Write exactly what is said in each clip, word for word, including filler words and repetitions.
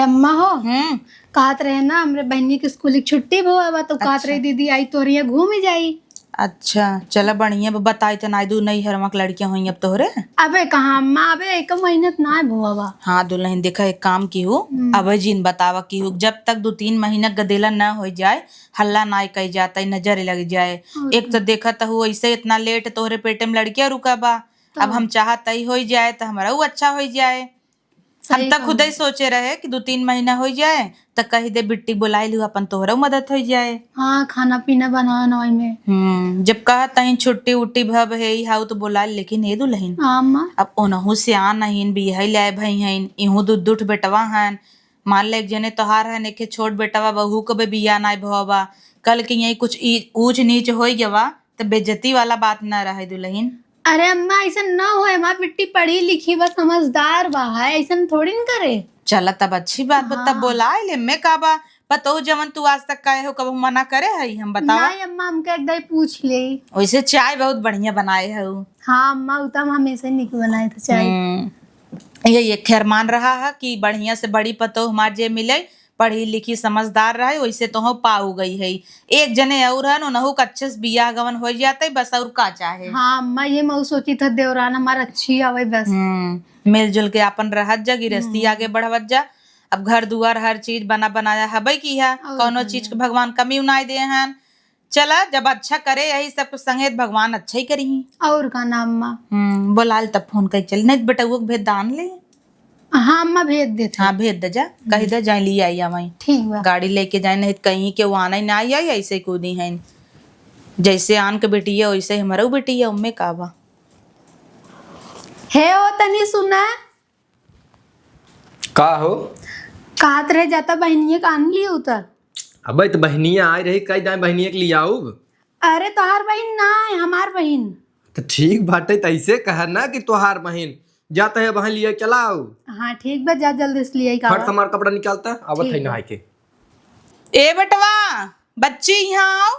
अम्मा हो, हम्म। कहत रहे ना, हमरे बहिनी के स्कूल की छुट्टी भवा बा, तो कहत अच्छा। रहे, "दीदी आई तोहरे यहाँ घूम जाई।" अच्छा, चला बढ़िया बा, बताई त नाई दू नैहरवा के लड़कियां होई अब तोहरे। अबे कहाँ अम्मा, अबे एक महीना त नाई भवा बा। हाँ दुलहिन, देखा एक काम किहू, हम्म। अबे जिन बतावा किहू, जब तक दू तीन महीना गदेला ना हो जाए, हल्ला नाई कई जाता, नजर लग जाए। और एक का। तो देखत हू ऐसे इतना लेट तोहरे पेटे में लड़किया रुका बा, तो। अब हम चाहत ही हो जाए तो हमारा ऊ अच्छा हो जाए। हम सही त खुदे कहू। सोचे रहे कि दू तीन महीना हो जाए, त कही दे बिट्टी बोलाई लू, अपन तोहरो मदद हो जाए। हाँ, खाना पीना बनावे नवाई में। हम्म, जब कहा तहीं छुट्टी उट्टी भब है, ई हाउ तो बोला, लेकिन ए दुलहिन, हाँ, अम्मा। अब ओनहु सियान हइन, बियाह लाए भई हइन, इहू दू दुठ बेटवा हन। मान ले, एक जने तोहार हन, एक छोट बेटवा, बहू के बे बियाह नाई भवा बा। कल के यही कुछ ई-, ऊंच नीच होई गवा, त बेइज्जती वाला बात ना रहे दुलहिन। अरे अम्मा, ऐसन ना होए, हमार बिट्टी पढ़ी लिखी बा, समझदार बा, है, ऐसन थोड़ी न करे। चला, तब अच्छी बात बा, तब हाँ। बोलाए ले, मैं का बा, पतोह जवन तू आज तक काहे हो, कबहू मना करे है, हम बतावा? नहीं अम्मा, हमके एक दाई पूछ ले। वैसे चाय बहुत बढ़िया बनाए हो। हाँ अम्मा, उ त हम हमेशा निक बनाए थे चाय। हम्म, ये, ये खैरमान रहा है कि बढ़िया से बड़ी पतोह हमार जे मिले, पढ़ी लिखी समझदार रहे, वैसे तो हो पाऊ गई है। एक जने और हन, उनहु के अच्छे से बियाह गवन हो जाते, बस और का चाहे। हाँ अम्मा, ये मऊ सोची था, देवरान हमार अच्छी आवे बस। हम्म, मिलजुल के आपन रहत जा, गिरस्ती हम्म। आगे बढ़वत जा। अब घर दुआर हर चीज बना बनाया हबे की है, और कौनो का चीज के ना। भगवान कमी उनाई दे हन। चला, जब अच्छा करे यही सब कुछ संगे, भगवान अच्छा ही करी। और का ना अम्मा। हम्म, बोलाल तब फोन कई चल, नहीं बेटा वो भेज दान ले। हाँ अम्मा, भेज देते। हाँ, भेज दे जा, कही दे जाए, ले आई आवाई। ठीक बा। गाड़ी लेके जाए, नहीं तो कहीं के वो आना ही ना आई, आई ऐसे कूदी हैं। जैसे आन के बेटी है, वैसे हमारा बेटी है, उम्मे का बा। हे हो, तनी सुना। का हो? कहत रहे, जाता बहिनिया के आन लियो उतर। अबे, तो बहिनिया आई रही, कई दाए बहिनिया के लिए आऊब? अरे, तोहार बहिन ना है, हमार बहिन। तो ठीक बाटे, तो ऐसे कहा ना कि तोहार बहिन। जाता है, वहां लिए चला आओ। हाँ, ठीक बा, जा जल्दी से लिए आई का फट बा। हमार कपड़ा निकालता, आवत ठीक है बा। नहाए के। ए बेटवा, बच्ची यहाँ आओ।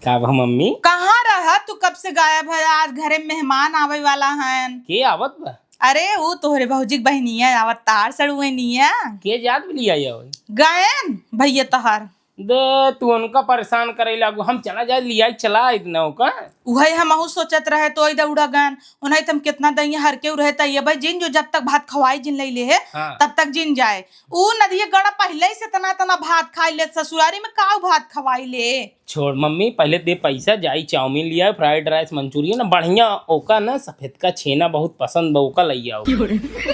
का बा मम्मी? कहाँ रहा तू, कब से गायब है? आज घरे में मेहमान आवे वाला हन। के आवत बा? अरे, ऊ तोहरे भौजी के बहिनिया आवत, तार सड़ुआनिया। के जात बा लियाई आवे? गयन भैया तोहार। दे, तू उनका परेशान करे लागू, हम चला जाए लियाई, चला इतना ओका। उहे हमहू सोचत रहे, तो इधर उड़ा गन, उन्हें तुम कितना दइया हर के रहे, त ये भाई जिन जो जब तक भात खवाई जिन ले ले है, हाँ। तब तक जिन जाए। ऊ नदिया गड़ा पहले ही से तना तना भात खाई ले, ससुरारी में काऊ भात खवाई ले। छोड़ मम्मी, पहले दे पैसा, जाई चाउमीन लिया, फ्राइड राइस, मंचूरियन, बढ़िया ओका ना सफेद का छेना बहुत पसंद बा, ओका लई आओ।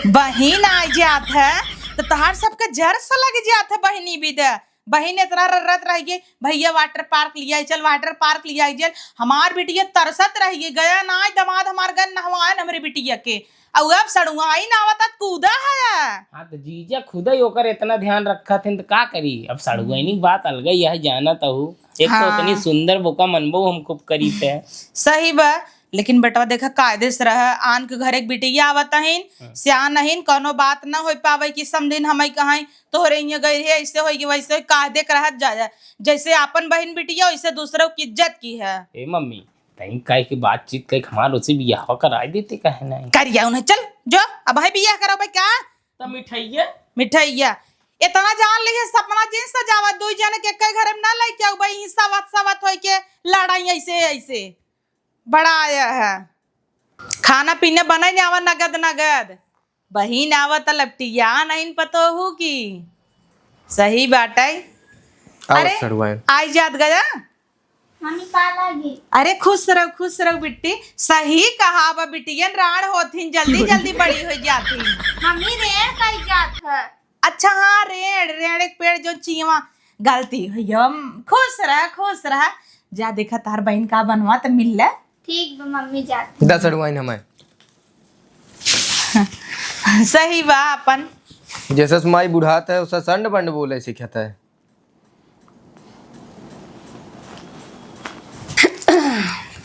बहिन आ जात है तो तहार सबके जर से लग जात है बहिनी भी दे। बहिन इतना रर्रत रह गई, "भैया वाटर पार्क लिया चल, वाटर पार्क लिया चल।" हमार बिटिया तरसत रह गई, गया ना दमाद हमार गन नहवान हमरे बिटिया के। अउ अब सड़ुआइन आवत त कूदा है। हाँ, तो जीजा खुद ही ओकर इतना ध्यान रखत हन, तो का करी? अब सड़ुआइनी बात अलग ही है, जानत हूँ। एक तो हाँ। उतनी सुंदर बोका मनबो हम खूब करीब है। सही बा, लेकिन बेटवा देखा, कायदे से रह, आन के घर एक बिटिया आवत हइन, हाँ। सियान हइन, कौनो बात ना हो पावे कि समधिन हमई कहाई, "तोहरे इहाँ गई है, ऐसे होई कि वैसे होई", कायदे के रहत जा, जा। जैसे आपन बहिन बिटिया, वैसे दूसरों की इज्जत की है। ए मम्मी, तई काहे की बातचीत कई हमार उसे बियाह कराई देते, काहे नहीं? करिया उन्हें, चल, जो, अब है बियाह करावे का? त मिठाइया? मिठाइया। इतना जान ली है, सपना जिन सजावा, दो जन के कई घर में ना लेके आऊ भाई, हिस्सा वत सवत होई के लड़ाई ऐसे, ऐसे। बड़ा आया है। खाना पीना बनाई आवा नगद, नगद। बहिन आवा त लपटिया नहीं पतोहू की। सही बात है। आवा अरे, सड़ुआइन। आई जात गया। मम्मी, पाला गे। अरे खुश रहो, खुश रहो बिट्टी। सही कहा बा बिटियन, राड़ होथिन, जल्दी जल्दी बड़ी हो जाथिन। मम्मी, रेड़ कई जात है? अच्छा हाँ, रेड़, रेड़ एक पेड़ जो चीवा। गलती हुई हम। खुश रह, खुश रह। जा देखा तार बहन का बनवा त मिल ले। ठीक बा मम्मी, जाती। दस अड़ुआइन हमारे। सही बा अपन। जैसे माई बुढ़ात है, उसे संड बंड बोले सीखत है।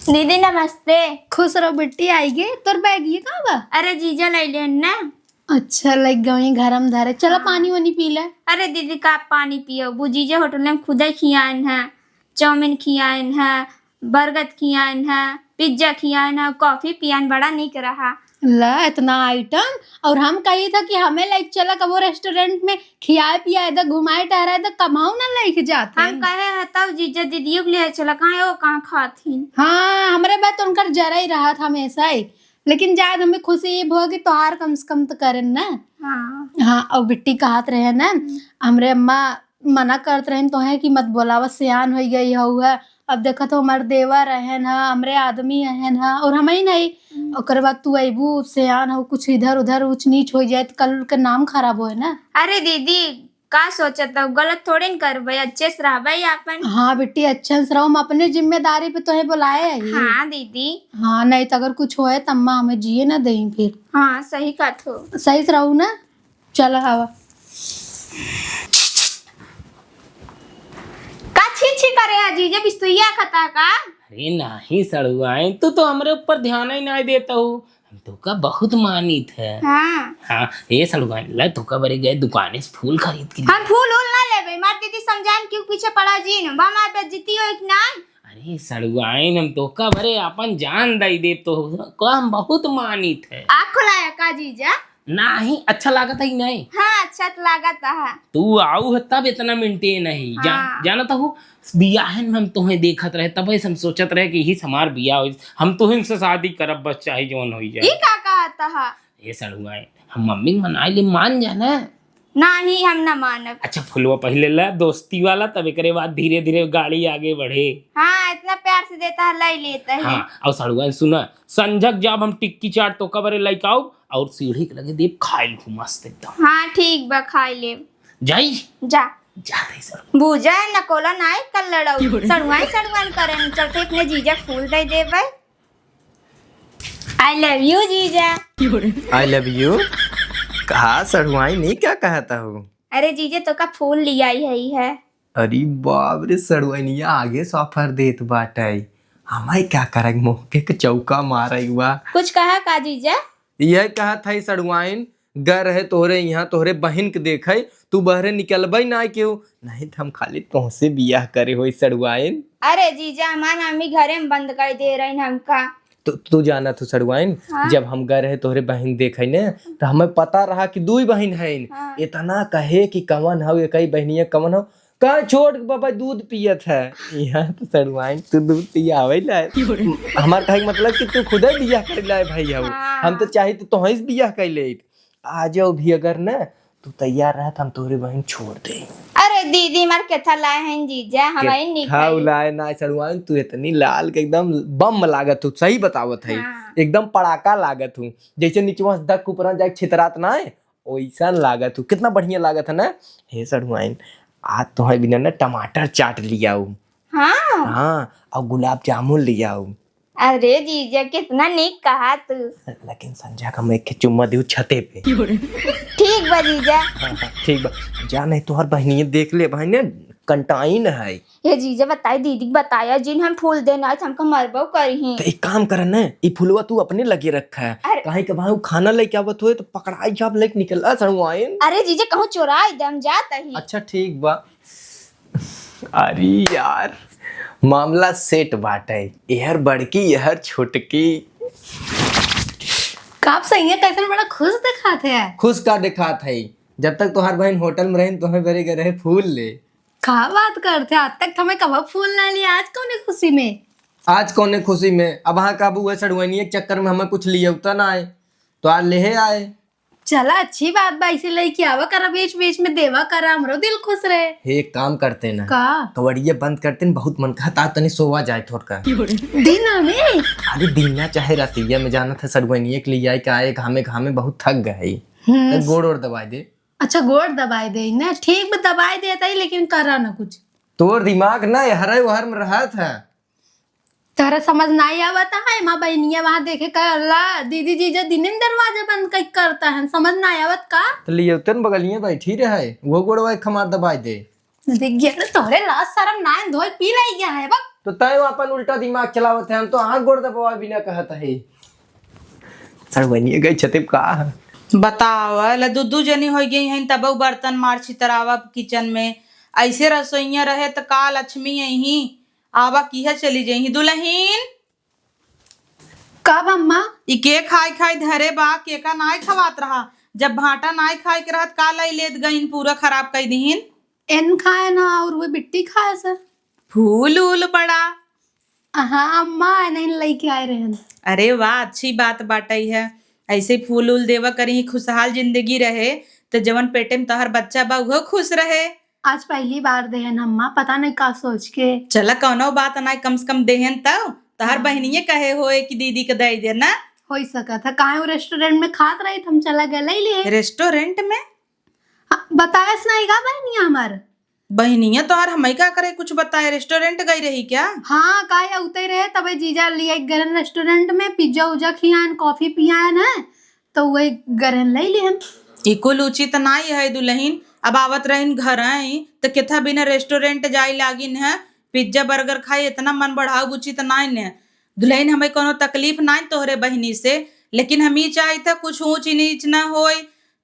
दीदी नमस्ते। खुश रहो बिट्टी, आई गे। तोर बैग ये कहाँ बा? अरे जीजा लइ लेन ना। अच्छा, लग गई घर में धरे। चला हाँ। पानी वानी पी ले। अरे दीदी का पानी पियो, वो जीजा होटल में खुदे खियान है, चाउमीन खियान है, बर्गर खियान है, पिज्जा खियान है, कॉफी पियान, बड़ा निक रहा। ला, इतना आइटम। और हम कही था कि हमें लेके चला कबो रेस्टोरेंट में, खियाए पियाए दा, घुमाए टहराए दा, कमाऊ ना लेके जाते हम हैं। कहे हैं तब जीजा दीदियों के लिए चला, कहाँ वो कहाँ खात ही। हाँ, हमरे बात उनकर जरा ही रहा था हमेशा ही, लेकिन जाए हमें खुशी ये भो कि तोहार कम से कम तो करें ना। हाँ। हाँ, और बिट्टी कहत रहे ना, हम्म। हमरे अम्मा मना करत रहन तोहे कि मत बोलावा, सियान होइ गई हऊ है। अब देखत हो, हमार देवर रहन ह, हमरे आदमी रहन ह, और हम ही नहीं। हम्म। ओकर बाद तू अइबू, सियान हो, कुछ इधर उधर ऊंच नीच हो जाए तो कल के नाम खराब होए ना। अरे दीदी, का सोचत हो? गलत थोड़े न करबे, अच्छे से रहबे आपन। हाँ बिट्टी, अच्छे से रहो, हम अपने जिम्मेदारी पे तोहे बुलाए ही। हाँ दीदी। हाँ, नहीं तो अगर कुछ होए तो अम्मा हमें जिए ना दें फिर। हाँ, सही कहत हो। सही से रहू ना। चल हवा। का छी छी करे है जीजा, बिस्तुइया खता का? अरे नाही सड़ुआइन, तू तो हमरे ऊपर ध्यान ही नाही देत हो। हम तोका बहुत मानित है। हाँ। हाँ, ए सड़ुआइन, ले तोका बरे गए दुकाने से फूल खरीद के हम लिए। फूल उल ना लेबे, मार दीदी समझान क्यों पीछे पड़ा जीन, बा मार बेइज्जती होई कि नाही? अरे सड़ुआइन, हम तोका बरे अपन जान दई देब, तोका हम बहुत मानित है। आँख खोलाया का जीजा? नाही, अच्छा लागत है कि नाही? हाँ, अच्छा तो लागत है। तू आऊ है तब इतना मेंटेन है। जा-, हाँ। जानत हो, बियाहन में हम तोहे देखत रहे, तब ऐसे हम सोचत रहे कि यही से हमार बियाह होई, हम तोहे से शादी करब, बस चाहे जौन होई जाए। ई का कहत है? ये सड़ुआइन, हम मम्मी के मनाई ले, मान जा ना। नाही, हम ना मानब। अच्छा, फुलवा पहिले ला, दोस्ती वाला, तब एकरे बाद धीरे-धीरे गाड़ी आगे बढ़े। हाँ, इतना प्यार से देता है, लाई लेता है। हाँ, और सड़ुआइन सुना, संझक जाब हम टिक्की चाट तोका बरे लइके आउब, और सीढ़ी के लगे देब खाइल हूँ मस्त एकदम। हाँ, ठीक बा, खाई लेब। जाई? जा। जा दे सड़ुआइन। बूझा है, नकोला नाय, कल लड़ाऊ। सड़ुआइन, सड़ुआइन करें, चलते अपने जीजा के फूल दे देबे। I love you, जीजा। I love you? कहा सड़ुआइन, ई क्या कहत हो? अरे जीजा, तोका फूल लियाई है, ई है। अरे बाप रे, सड़ुआइनिया आगे से ऑफर देत बाटे। हमें क्या करे, मौके के चौका मारे हुआ। कुछ कहा का जीजा? यह कहत है सड़ुआइन, गए रहे तोहरे इहाँ तोहरे बहिन के देखे, तू बहरे निकलबे ना केहू, नहीं त हम खाली तोहसे बियाह करे होई सड़ुआइन। अरे जीजा, हमार मम्मी घरे में बंद कर दे रही हमका। तू, तू जानत हो सड़ुआइन, हाँ? जब हम गए रहे तोहरे बहिन देखे ने, त हमें पता रहा कि दुई बहिन हइन। हाँ। इतना कहे कि कवन हौ, एकई बहिनिया कवन हौ, का छोट बाबा दूध पियत है। यहाँ तो सड़ुआइन तू दूध पियावे ला। हमार कहे के मतलब कि तू खुदे बियाह कर लाए भाई हौ। हाँ। हम तो चाही तो तोहई से बियाह कर ले। आ जाओ भी अगर ना, तू तैयार रह, हम तोहरे बहिन छोड़ दे। अरे दीदी, मार केथा लाए हैं जीजा, हम आई नहीं केथा खाई। लाए ना सड़ुआइन, तू इतनी लाल के एकदम बम लागत हूँ, सही बतावत है। हाँ। एकदम पड़ाका लागत हूँ, जैसे निचवा से दक ऊपरा जाए छितरात ना है, ओइसन लागत हूँ। कितना बढ़िया लागत है ना? हे सड़ुआइन, आज तोहरे बिना ना टमाटर चाट लियाऊ। हाँ। हाँ, और गुलाब जामुन लियाऊ। अरे जीजा, कितना नीक कहा तू। लेकिन संझा का मैं एक चुम्मा दियो छते पे। ठीक बा जीजा। हाँ, हाँ, ठीक बा। जा नहीं तोहर बहिनिया देख ले, बहिने कंटाइन है। ये जीजा बताई, दीदी के बताया जिन हम फूल देना है, हमका मरबो करी। तो एक काम कर ना, ई फुलवा तू अपने लगे रखा है। अरे। कहीं के भाई खाना लेके आवत होए तो पकड़ाई जाब लेके निकला सड़ुआइन। अरे जीजा, कहूँ चोराई दे, हम जात ही। अच्छा ठीक बा। अरे यार, मामला सेट बाटे। एहर बड़की, एहर छोटकी। का आप सही है, कैसन बड़ा खुश दिखात है? खुश का दिखात है? जब तक तोहार बहन होटल में रहे, तोहे बरे गए रहे फूल ले। का बात करते? आज तक हमें कबो फूल ना लिया, आज कौने खुशी में? आज कौने खुशी में? अब हाँ, काबू हुआ सड़ुआइनिया के चक्कर में हमें कुछ लियौता ना आए, तो आज लेहे आए। चला, अच्छी बात बा, ऐसे लेके आवा करा, बीच बीच में देवा करा, हमरो दिल खुश रहे। हे, एक काम करते ना, का? कवड़िया बंद करते ना, बहुत मन कहता तनी सोवा जाए थोड़का। दिन में? अरे दिन ना चाहे रातिया में, जाना था सड़ुआइनिया के लिए आए, का आए, घामे घामे बहुत थक गए। हम्म। तो गोड़ ओड़ दबाए दे। अच्छा, गोड़ दबाए दे ना, ठीक बा, दबाए देता ही, लेकिन करा ना कुछ। तोर दिमाग ना हरे ओहर में रहा था। तोहरा समझ नाई आवत है, माँ बहनिया वहाँ देखे का, अल्लाह, दीदी जीजा दिने में दरवाजा बंद कई करता है, समझ नाई आवत का? तो लियोतन बगलिए बैठी रहे, वो गोड़वा एक हमार दबाई दे। देख गया रे, तोहरे लाज शरम नाई धोए पी लाई गया है, बक। तो तय वो अपन उल्टा दिमाग चलावत है, हम तो हाँ गोड़ दबावा बिना कहत है। सड़वनिया गई छते का? बतावा, ला दू दू जनी हो गई हैं, तब बर्तन मार छितरावा किचन में। ऐसे रसोईया रहे त का लक्ष्मी यही आवा किहा चली जइही दुलहिन। का बा अम्मा? ई के खाई खाई धरे बा, के का नाय खवात रहा? जब भाटा नाय खाए के रहत, का लई लेत गईन, पूरा खराब कई दिहिन। एन खाए ना, और वो बिट्टी खाए से। फूल उल बड़ा। हाँ अम्मा, नहीं लई के आए रहन। अरे वाह, अच्छी बात बाटई है। ऐसे फूल उल देवा करी, खुशहाल जिंदगी रहे, तो जवन पेटे में तोहर बच्चा बा, उहो खुश रहे। आज पहली बार देहन अम्मा, पता नहीं का सोच के। चला, कौनो बात नाय, कम से कम देहन तब। तोहर हाँ। बहिनिये कहे होए कि दीदी के दे दे ना। हो सकत है, काहे वो रेस्टोरेंट में खात रही, हम चला गए ले लिए। रेस्टोरेंट में? हाँ, बतायस नहीं का बहिनिया हमार? बहिनिया तोहर हमई का करे, कुछ बताए, रेस्टोरेंट गई रही क्या? हाँ, काहे उते रहे, तबे जीजा लिए गरन रेस्टोरेंट में पिज्जा उज्जा खियान, कॉफी पियान है, तो वही गरन ले लिए हम। ई कुल उचित नाई है दुलहिन। अब आवत रहिन घर आई, तो केथा बिना रेस्टोरेंट जाई लागिन है, पिज्जा बर्गर खाई, इतना मन बढ़ाऊ उचित नाई ने। दुलहिन, हमें कोनो तकलीफ नाई तोहरे बहिनी से, लेकिन हम ई चाहित है कुछ ऊंच नीच ना होए,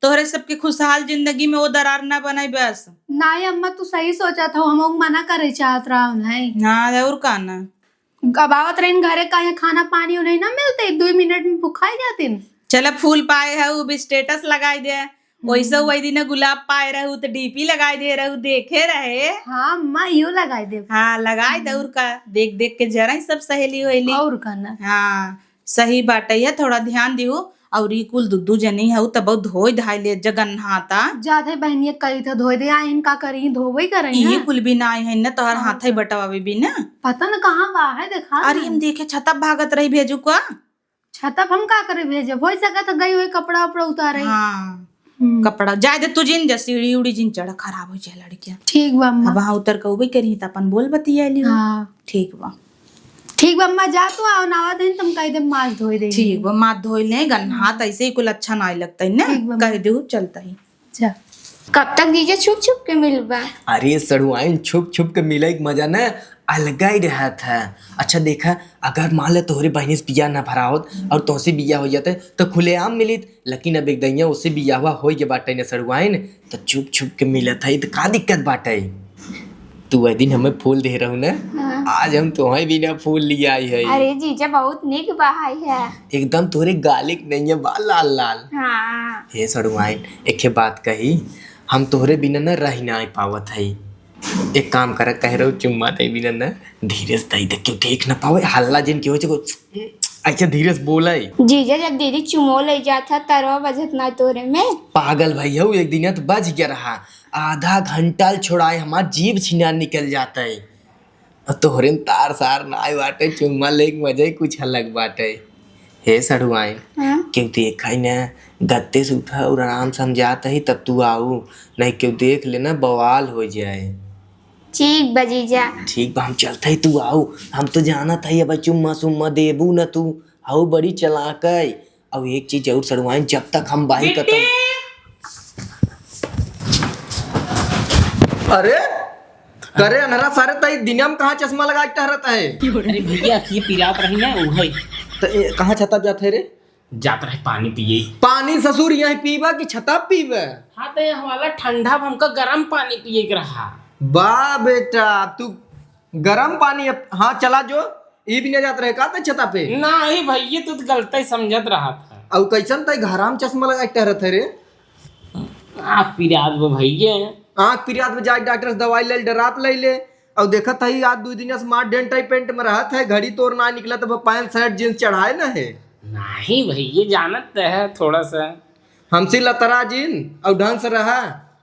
तोहरे सबके खुशहाल जिंदगी में वो दरार ना बनाई बस। नाई अम्मा, तू सही सोचत हो, हम मना करे चाहत रहा नहीं। हाँ, और का ना। अब आवत रहिन घरे, काहे खाना पानी उन्हें ना मिलते, दो मिनट में भुखाई जातिन। चला, फूल पाए है, वो भी स्टेटस लगाई दे। वैसे हम्म। वही दिन गुलाब पाए रहू तो डीपी लगाई दे रहू, देखे रहे। हाँ अम्मा, यो लगाई दे। हाँ, लगाई दे, हम्म। और का, देख देख के जरा ही सब सहेली होइली। और का ना। हाँ, सही बात है, थोड़ा ध्यान दिहु। और ई कुल दुद्दू जनी हऊ, तब धोई धाई ले जगन्हाता। जाते बहनिया कही था धोई दे, आइन का करी, धोवे ही करे इही ना। कुल भी ना आई है ना, तोहर हाँ। हाथ ही बटवावे भी ना। पता न कहाँ बा है, देखा अरे, ना। हम देखे छतप भागत रही भेजू का। छतप हम का करे भेजब? हो सकत है गई हुई कपड़ा उपड़ा उतारे। हाँ, हम्म। कपड़ा जाए दे, तू जिन जा, सीढ़ी उड़ी जिन चढ़, खराब हो जाए लड़कियाँ। ठीक बा अम्मा। अब वहाँ उतर के उबे करी त अपन बोल बतिया लियो। हाँ। ठीक बा। ठीक बा अम्मा, जा तू, आओ नावा दिन तुम कह दे माथ धोई दे। ठीक बा, माथ धोई ले, गन्हात हम्म। ऐसे ही कुल अच्छा ना लगता है ना। ठीक बा अम्मा। कह दे चलता ही। जा। कब तक जीजा छुप छुप के मिलबा? अरे सड़ुआइन, छुप छुप के मिले के मजा ना अलगा ही रहत है। अच्छा देखा, अगर मान ले तोहरे बहिनी से बियाह ना भरावत और तोहसे बियाह हो जाते तो खुलेआम मिलित, लेकिन अब एक दैया उससे बियाहवा हो गए बाटे ना सड़ुआइन, तो छुप छुप के मिलत है, तो का दिक्कत बाटे? तू वह दिन हमें फूल दे रहू ना, हाँ। आज हम तोहे बिना फूल लिए आई है। अरे जीजा, बहुत निक बहाई है। एकदम तोहरे गालिक नहीं है बा लाल लाल। हाँ। हे सड़ुआइन, एक बात कही, हम तोहरे बिना न रह ना पावत है। एक काम कर, कह रहो चुम्मा दे बिना न, धीरे से दे दे, क्यों देख ना पावे, हल्ला जिन की हो, ऐसे धीरे से बोले। जीजा, जब दीदी चुमो ले जात है, तरवा बजत ना तोरे में। पागल भैया, एक दिन तो बज गया रहा, आधा घंटा छोड़ाए हमार जीभ छिनार निकल जाता है। और तोहरे में तार सार ना आए बाटे, चुम्मा लेके मजा ही कुछ अलग बाटे। हे सड़ुआइन, हाँ? क्यों देखा ही ना, गत्ते से उठा और आराम से हम जात ही, तब तू आऊ, नहीं क्यों देख लेना, बवाल हो जाए। ठीक बा जीजा। ठीक बा, हम चलत ही, तू आऊ। हम तो जानत ही अब चुम्मा सुम्मा देबू न तू, हऊ बड़ी चालाक है। अब एक चीज और सड़ुआइन, जब तक हम बाही बिट्टी! कतम अरे करे अनहरा सारे, तई दिनिया में कहाँ चश्मा लगा के टहरत है? अरे भैया, अखिए पिरात रही ना, उहे। तो ए, कहाँ छता जात है रे? जात रहे पानी पिए। पानी ससुर यहीं पीबा कि छता पीबे? हाँ, तो यहाँ वाला ठंडा, हमका गरम पानी पिए के रहा। बा बेटा, तू गरम पानी अब, हाँ, चला जो, ई भी नहीं जात रहे का ते छता पे? नहीं भैया, तू तो गलत ही समझत रहा था। अब कैसन ते घराम चश्मा लगा के टहरत है रे? आँख पिरात बा भैया। आँख पिरात बा, जाके डॉक्टर से दवाई ले ले, ड्राप ले ले। अब देखत है आज दो दिन से मार डेंट टाइप पेंट में रहत है, घड़ी तोर ना निकलत बा, पैंट शर्ट जींस चढ़ाए न है। नहीं भैया, जानत तो है थोड़ा सा। हमसे लतरा जिन और ढंग से रहा।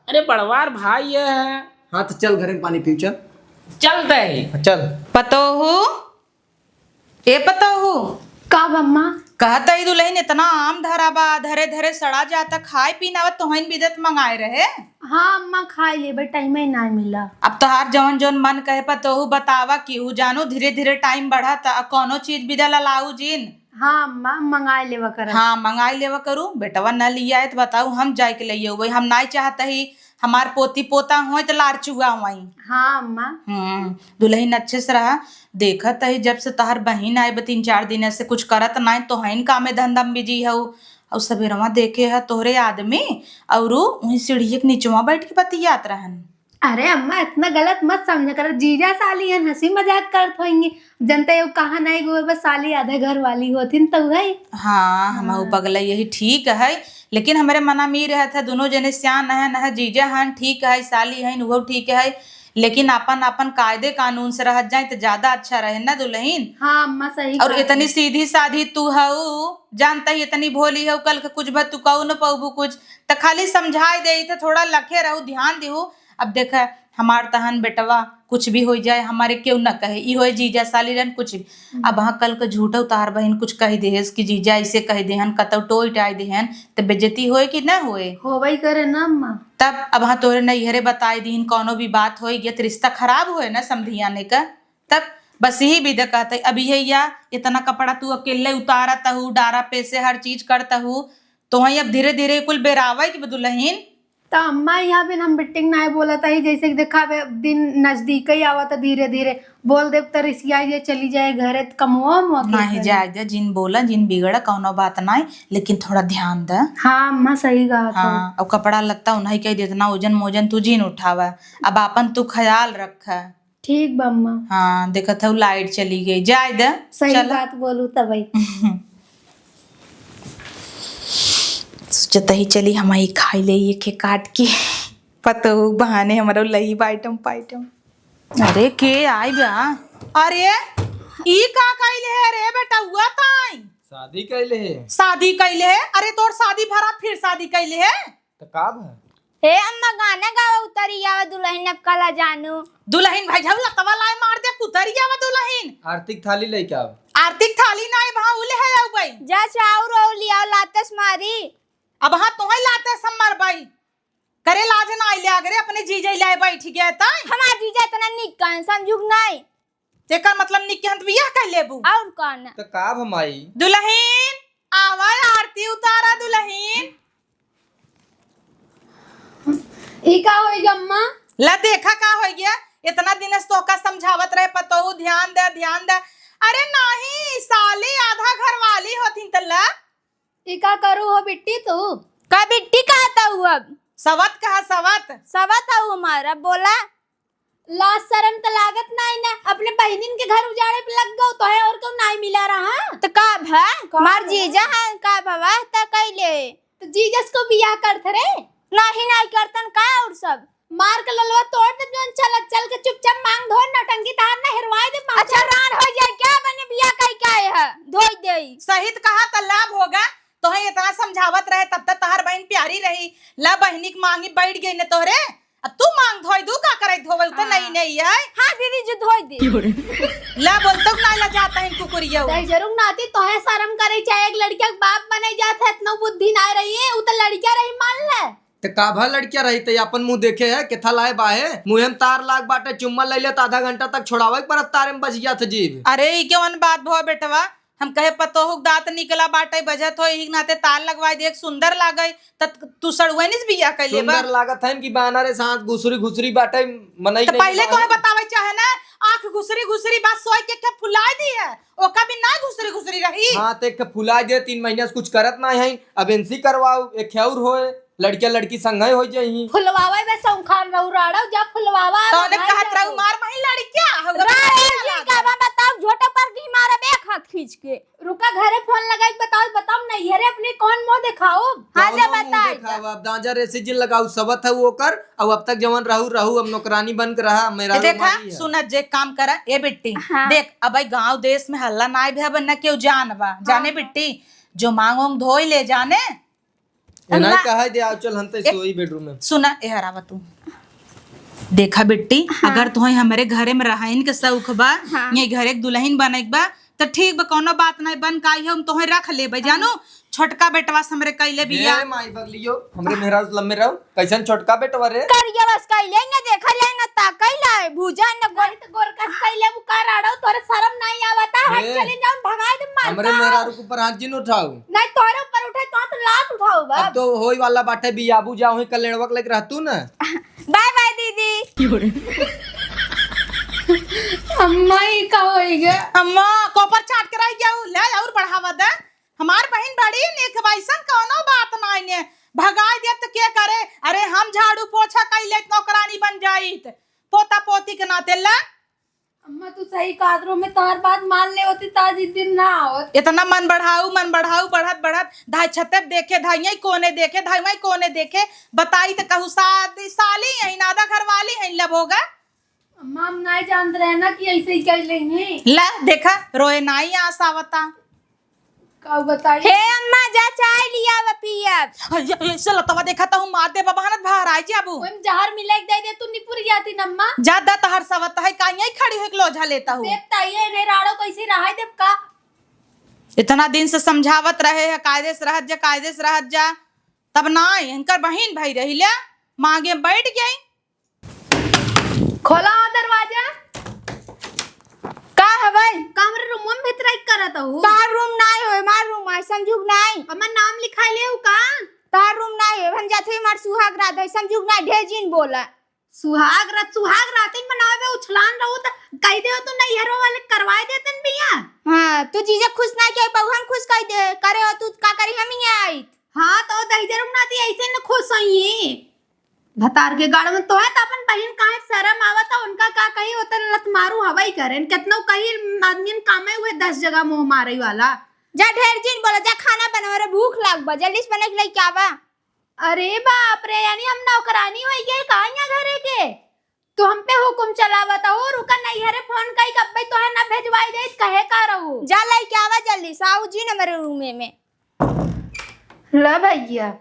अरे बड़वार भाई ये है। हाँ तो चल घरे में पानी पीऊ चल। चलते ही। चल। पतोहू, ए पतोहू। का बम्मा? कहत ही दुलहिन इतना आम धरा बा, धरे धरे सड़ा जाता, खाए पी ना आवत, तोहइन बिदत मंगाए रहे। हाँ अम्मा, खाए लेबे, टाइम ही ना मिला। अब तोहार जौन जौन मन कहे पतोहू बतावा, केहू जानो धीरे धीरे टाइम बढ़त, आ कौनो चीज बिदल अलाऊ जिन। हाँ अम्मा, मंगाए लेवा करब। हाँ, मंगाए लेवा करू। बेटवा न लिया है तो बताऊ, हम जाए के लइये हुए। हम नाई चाहत ही हमार पोती पोता होई तो लार चुआ होई। हाँ अम्मा। हम्म, दुलहिन अच्छे से रहा। देखत ही जब से तोहार बहिन आई बा तीन चार दिन से कुछ करत नाई, तोहइन कामे धंधा में बिजी हऊ। और सबेरवा देखे है तोहरे आदमी और वहीं सीढ़िए के निचवा बैठ के बतियात रहन। अरे अम्मा, इतना गलत मत समझा कर, जीजा साली हन, हँसी मजाक करत होइँगी। जनते हो कहा नाहीं गो, बस साली आधे घर वाली होथिन तो है। हाँ, हम हाँ। पगला यही ठीक है, लेकिन हमरे मना में ई रहत है, दुनो जने सियान है, न है जीजा हन, ठीक है, साली हन, उहो ठीक है, लेकिन आपन, आपन कायदे कानून से रहत जाए तो ज्यादा अच्छा रहे ना दुलहिन। हाँ अम्मा, सही और कहत इतनी है। सीधी साधी तू हऊ, जानता ही इतनी भोली हऊ, कल के कुछ भा तू कहू न पउबू कुछ, त खाली समझाए देई त थोड़ा लखे रहू, ध्यान दिहू। अब देख, हमार तहन बेटवा कुछ भी होइ जाए, हमारे केहू न कहे, ई होए जीजा साली रहन कुछ भी। हम्म। अब हाँ कल के झूठो तहार बहिन कुछ कहि देहेस कि जीजा ऐसे कहि देहन, कतौ टोइ टाइ देहन, त बेइज्जती होए कि न होए? होबई करे ना अम्मा। तब अब हाँ तोहरे नैहरे बताए दीन, कौनो भी बात होई गया त रिश्ता खराब होए ना समधियाने का। तब बस यही विदा कहते, अब यही या इतना कपड़ा तू अकेले उतारत हू, डारा पे से हर चीज करत हू, तो वहीं अब धीरे धीरे कुल बेरावे के दुलहिन। त अम्मा यहाँ बिन हम बिट्टी के नाय बोलत हई, जैसे कि देखा अब दिन नजदीक ही आवत है, धीरे धीरे बोल देब त रिसिया ये चली जाए घरे, त कमवा उमवा के नाहीं करे। जाए दे, जिन बोला जिन बिगड़ा कौनो बात नाय, लेकिन थोड़ा ध्यान द। हाँ अम्मा, सही कहा था। हाँ, और कपड़ा लत्ता उन्हीं के दे, इतना ओजन मोजन तू जिन उठावा, अब आपन तू ख्याल रख। ठीक बा अम्मा। हाँ, देखत हऊ लाइट चली गई, जाए दे। सही चला। बात बोलू तबई। सोचत ही चली हम ही खाई ले ये के काट के। पतोहू बहाने हमरो लही बाइटम पाइटम। अरे के आई बा? अरे ई का कइले है रे बेटउआ ताई? शादी कइले है। शादी कइले है? अरे तोर शादी भरा फिर शादी कइले है? त का भा? हे अम्मा, गाना गावा, उतरी आवा दुलहिन अब कला जानू। दुलहिन भाई झाऊ लतवा लाए मार दे, उतरी आवा दुलहिन। आरती के थाली लइके आवा। आरती के थाली नाई भा, उ ले है आऊ भाई। जा चाउर और लियाओ, लातस मारी। अब हाँ तोहई लातस हम मरबई। करे लाज नाई ले, अगरे अपने जीजे लाए बैठ गया ताई। हमार जीजा इतना निक कान समझुक नाई। तेकर मतलब निक के हंत बियाह कर लेबू। और कौन? त का भा माई? दुलहिन, आवा आरती उतारा दुलहिन। ई का होई ग अम्मा? ला देखा का होई गया, इतना दिन से तोका समझावत रहे पतोहू, ध्यान दे, ध्यान दे। अरे नाही, साली आधा घर वाली होथिन त ला। ई का करू हो बिट्टी तू? का बिट्टी कहत हऊ अब? सवत कहा सवत। सवत हऊ हमारा, बोला। लाज शरम त लागत नाई ना, अपने बहिनिन के घर उजाड़े पे लग गऊ, तोहे और क्यों नाई मिला रहा? त का भा? का मार भा? जीजा हैं, का भवा त कैले? त जीजस को बियाह करत रे? नाही, नाही करतन का और सब? मार के ललवा तोड़ दे, जौन चल, चल के चुपचाप मांग धोए, नौटंकी तार ना हेरवाए दे, मांग अच्छा, धोए। रान हो जाए क्या बने बियाह कई का है? धोई देई। सही त कहा त लाभ होगा, तोहे इतना समझावत रहे तब तक तहार बहिन प्यारी रही, ला बहिनी के मांगी बैठ गई न तोहरे। अब तू मांग धोई दू, का करे धोवे, उ त हाँ। नई नई है। हाँ दीदी जी, धोई दे। ला बोल तो ना ला जाता है कुकुरिया। दहिजरू के नाती तोहे शरम करे चाहे, एक लड़किया के बाप बने जात है, इतना बुद्धि ना रही है, उ त लड़किया रही मान ले। त का भा लड़किया रही त अपन मुंह देखे है, केथा लाए बाहे, मुंहे में तार लाग बाटे, चुम्मा ले ले त आधा घंटा तक छोड़ावे के परत तारे में बच गया था जीव। अरे ई केवन बात भो बेटवा, हम कहे पतोहू के दांत निकला बाटे, बजत हो, यही नाते तार लगवाए दे, सुंदर लागे, त तू सड़ुआइन से बियाह कर लेबा। सुंदर लागत है कि बानर है, सांस घुसरी घुसरी बाटे, मनई त नहीं पहले बानर। तोहे बतावे चाहे ना, आंख घुसरी घुसरी बात सोच के के फुलाए दी है, ओका भी ना घुसरी घुसरी रही। हाँ, ते के फुलाए दे, तीन महीना से कुछ करत ना है, अब इनसी करवाओ, एक खेउर होए, लड़किया लड़की संगे हो जाई। फुलवावे में सौंखान रहू राड़ो, जा फुलवावा, तो ने भाई कहत जाओ। रहू मार मही लड़किया, हम राड़ो लड़किया जी, लागल। का बा बताओ, झोटा पर की मारब एक हाथ खींच के। रुका, घरे फोन लगाई के बताओ, बताओ नैहरे अपने कौन मुंह देखाओ? हाँ, कौनो जा मुंह बताई। देखाओ, अब दांजा रेसी जिन लगाऊ, सबत है वो कर, अब, अब तक जवन रहू, रहू, अब नौकरानी बन के रहा, मेरा ए, देखा, रुमाली है। सुनत जे काम करा, ए बिट्टी, हाँ। देख, अब ई गांव देश में हल्ला नाई भे, अब न केहू जान बा, जाने हाँ। बिट्टी, जो मांग ओंग धोई ले जाने, ए, नाई अम्मा। कहा दे, आओ चल, हम तो ए, सोई बेडरूम में। सुना, ए हरावा तू। देखा बिट्टी, हाँ। अगर तुहे हमरे घरे में रहाइन के शौक बा, हाँ। ये घरे के दुलहिन बने के बा, त ठीक बा, कौनो बात नाई, बन काई हम तोहे रख लेबे, हाँ। जानू, छोटका बेटवा से हमरे कैले बिया। ए माई बगलियो, हमरे मेहरारू से लम्बे रहो, कैसन छोटका बेटवा रे? करिया बस कैले न देखा ले न ताकई ले, भूजा न गोर। नहीं तो गोर कस कैले वो का राड़ो, तोरे शरम नाई आवता, हट ए, चले जाओ, भगाए दे मार हमरे का। मेहरारू के ऊपर हाथ जिन उठाओ। नहीं, तोहरे ऊपर उठे, तो, तो लात उठाओ, बाप। अब तो होई वाला बाटे बियाह, बुझा होई कलेड़वा के लेके रहतू ना। बाय बाय, दीदी। अम्मा, ई का होई गे? अम्मा, कोपर चाट के रह गया, ले और बढ़ावा दे। हमार बहिन बड़ी निक बा, अइसन कौनो बात नाई ने। भगाई देब त के करे? अरे, हम झाड़ू पोछा कई लेत, नौकरानी बन जाइत, पोता पोती के नाते। ला अम्मा, तू सही कहत रहो, मैं तोहर बात मान ले होती, त आज ई दिन ना आवत। इतना मन बढ़ाऊ, मन बढ़ाऊ, बढ़त बढ़त धाई छते देखे, धाई यहीं कोने देखे, धाई वहीं कोने देखे, बताई त कहू सादी साली यहीं नादा घर वाली हैं, लब होगा। अम्मा, हम नाहीं जानत रहे ना कि ऐसे ही कह लेंगे। ला देखा, रोए नाहीं आस आवता। का बताई? हे अम्मा, जा चाय लियावा पियब। अरे, अरे, से लतवा देखा त हूँ मार दे बबहनत बाहर आई जाबू। ओइम जहर मिला के दे दे, तू निपुर जाती न अम्मा। जा द तहर सवत है, का यहीं खड़ी होइके लोझा लेता हूँ। देख ताई, ये ने राड़ो कैसी रहा है, देख का। इतना दिन से समझावत रहे है, कायदे से रहत जा, कायदे से रहत जा, तब नाहीं, इनकर बहिन भाई रही ले, मांगे बैठ गई। खोला हो दरवाजा। का हवल? का हमरे रूम में भीतर आई करत हो? तार रूम नाई होए, मार रूम आए, समझुक नाई। हमर नाम लिखा ले हो का? तार रूम नाई होए, हम जाथे मार सुहाग रात है, समझुक नाई, ढेर जिन बोला। सुहाग रात, सुहाग रात ही मनावे में उछलान रहू त कह दे तू नैहरो वाले करवाए देतन बिया। हाँ, तू जीजा खुश ना किया, बहू हम खुश कह दे, करे हो तू का करी हम ही आई। हाँ, तो दहिजर नाती ऐसे न खुश होई। भतार के गाड़ में तो है, त अपन बहिन काहे शरम आवत है, उनका का कही, होत लत मारू हवाई करेन, केतनो कही आदमी कामे हुए दस जगह मुँह मारे वाला। जा ढेर जिन बोला, जा खाना बनावे रे, भूख लाग बा, जल्दी से बना के लेके आवा। अरे बाप रे, यानी हम नौकरानी होई गए का यहाँ घरे के? तू हम पे हुकुम चलावत हो, रुका नैहरे फोन कई कब्बे तोहे ना भेजवाई दे, कहे का रहू? जा लेके आवा जल्दी से, आऊ जिन हमरे रूमे में। ला भैया,